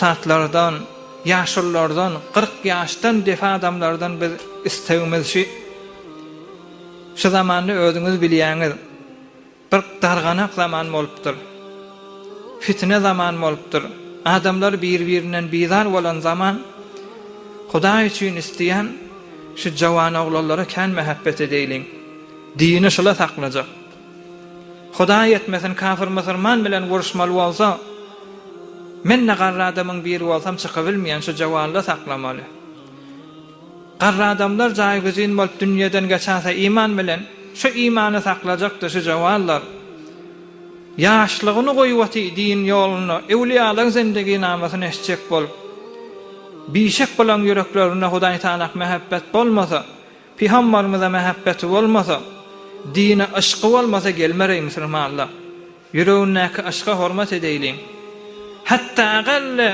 Ussatlardan, ýaşululardan, 40 ýaşdan depe adamlardan biz istegimiz şu. Şu zamanda özüňiz bilýäňiz, bir darganak zaman bolupdyr. Fitne zaman bolupdyr. Adamlar bir-birinden bizar bolan zaman. Hudaý üçin isleýän şu jawan oglanlara kän mähebbet edeýliň. Dini şula saklajak. Hudaý etmesin kafir musurman bilen uruşmaly bolsa, men-de garry adamyň biri bolsam çykabilmeýän şu jawanla saklamaly. Garry adamlar jaýgüzin bolup dünýeden geçäse iman bilen, şu imany saklajakdy şu jawanlar. Ýaşlygyny goýup oty din ýolunda öwlüýalaň zendeginamasyny eşitjek bolup. Bişek bulaň ýüreklerinde Hudaý Taalak mähebbet bolmasa, Pygambarymyza mähebbeti bolmasa, dine yşky bolmasa gelmereý musulmanlar. Ýüregindäki yşka hormat edeýliň. Hatda agalle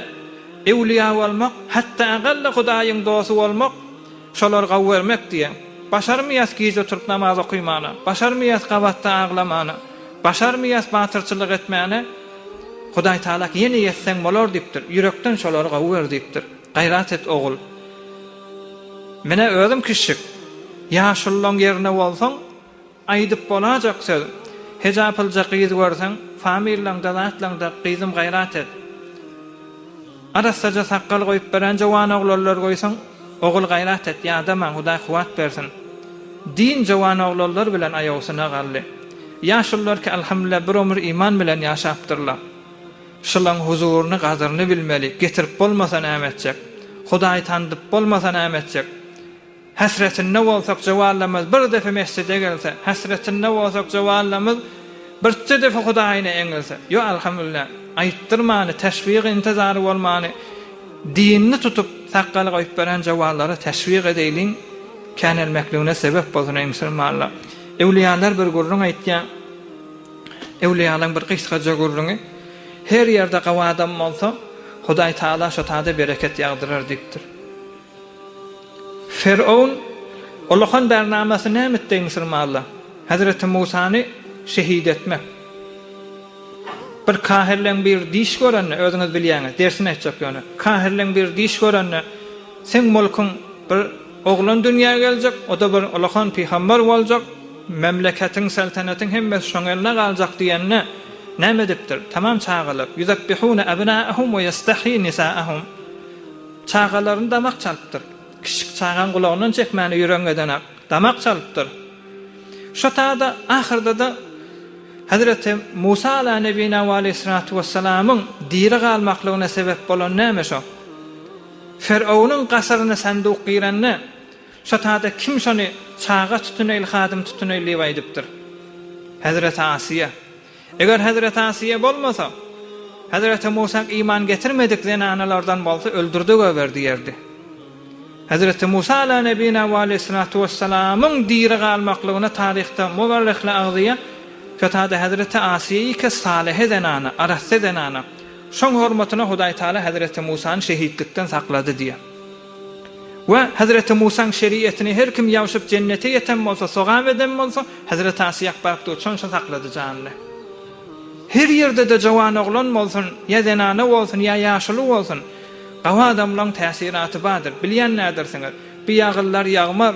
öwlüýa bolmak, hatda agalle Hudaýyň dosty bolmak, şolar gawy bermek diýen. Başarmyýas gije oturyp namaz okymana, başarmyýas gabatda aglamana, başarmyýas batyrçylyk etmäne, Hudaý Taala ýene ýetseň bolar diýipdir, ýürekden şolary gawy ber diýipdir. Gaýrat et ogul. Menä özüm kişjik. Ýaşulylaň ýerine bolsaň, aýdyp bolajak söz. Hejapylja gyz görseň, familýaňda zatlaňda gyzym gaýrat et. Arassaja sakgal goýup beren jowan oglanlar goýsaň, ogul gaýrat et, ýadamaň, Hudaý kuwwat bersin. Din jowan oglanlar bilen aýawsyna galdy. Ýaşulylar ki alhamdulillah bir ömür iman bilen ýaşapdyrlar. Şylaň huzuryny, gadyryny bilmeli. Getirip bolmasa näme etjek? Hudaýy tandyp bolmasa näme etjek? Hesretinde bolsak jowallamyz bir depe mesjide gelse, hesretinde bolsak jowallamyz birje depe Hudaýyna eňilse. Ýo alhamdulillah. Aýtdyrmany, teşwig intizary bolmany, dinini tutup sakgal goýup beren jowallara teşwig edeýliň, känelmekligine sebep bolsun eý musulmanlar. Öwlüýalar bir gürrüň aýtýar. Öwlüýalaň bir gysgaja gürrüňi, Her ýerde gawy adam bolsa, Hudaý Taala şo tada bereket ýagdyrar diýipdir. Ferowun ulakan bernamasy näme etdi musulmanlar? Hezreti Musany şehit etmek. Bir kahirleň bir diş görende, özüňiz bilýäňiz, dersini aýtjak ýöne. Kahirleň bir diş görende, seň mulkuň bir oglan dünýä geljek, o-da bir ulakan pygamber boljak, Memleketiň, seltenetiň hemmesi şoň eline galjak diýende, näme edipdir? Tamam çagalar, Ýuzebbihune ebnaehum we ýestahýi nisaehum. Çagalaryny damak çalypdyr. Kiçijik çagaň gulagyndan çekmäne ýüregiň edenak. Damak çalypdyr. Şo tada ahyrda-da Hezreti Musa ala nebina we aleýhissalatu wessalamyň diri galmaklygyna sebep bolan näme şo? Ferownyň gasyryna sanduk girende, Şo tada kim şony çaga tutunaýly hadym tutunaýly diýip aýdypdyr? Hezreti Asyýa. Eger hezreti Asyýa bolmasa, hezreti Musa iman getirmedik zenanalardan bolsa öldürdi goýber diýerdi. Hezreti Musa ala nebina we aleýhissalatu wessalamyň diri galmaklygyna taryhda muwarrihler agzaýar, şo tada hezreti Asyýa ike salyhe zenana, arassa zenana. Şoň hormatyna Hudaý Taala hezreti Musany şehitlikden saklady diýýär. We Hezreti Musaň şerietini her kim ýabşyp jennete ýeten bolsa, sogap eden bolsa, Hezreti Asyýak baryp dur, şonça saklady janyny. Her ýerde-de jowan oglan bolsun, ýa zenana bolsun, ýa ýaşuly bolsun, gawy adamlaň täsiraty bardyr. Bilýän nädirsiňiz? Bu ýagyllar ýagmar,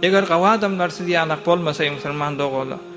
eger gawy adamlar siz ýalak bolmasa, eý musulman doganlar.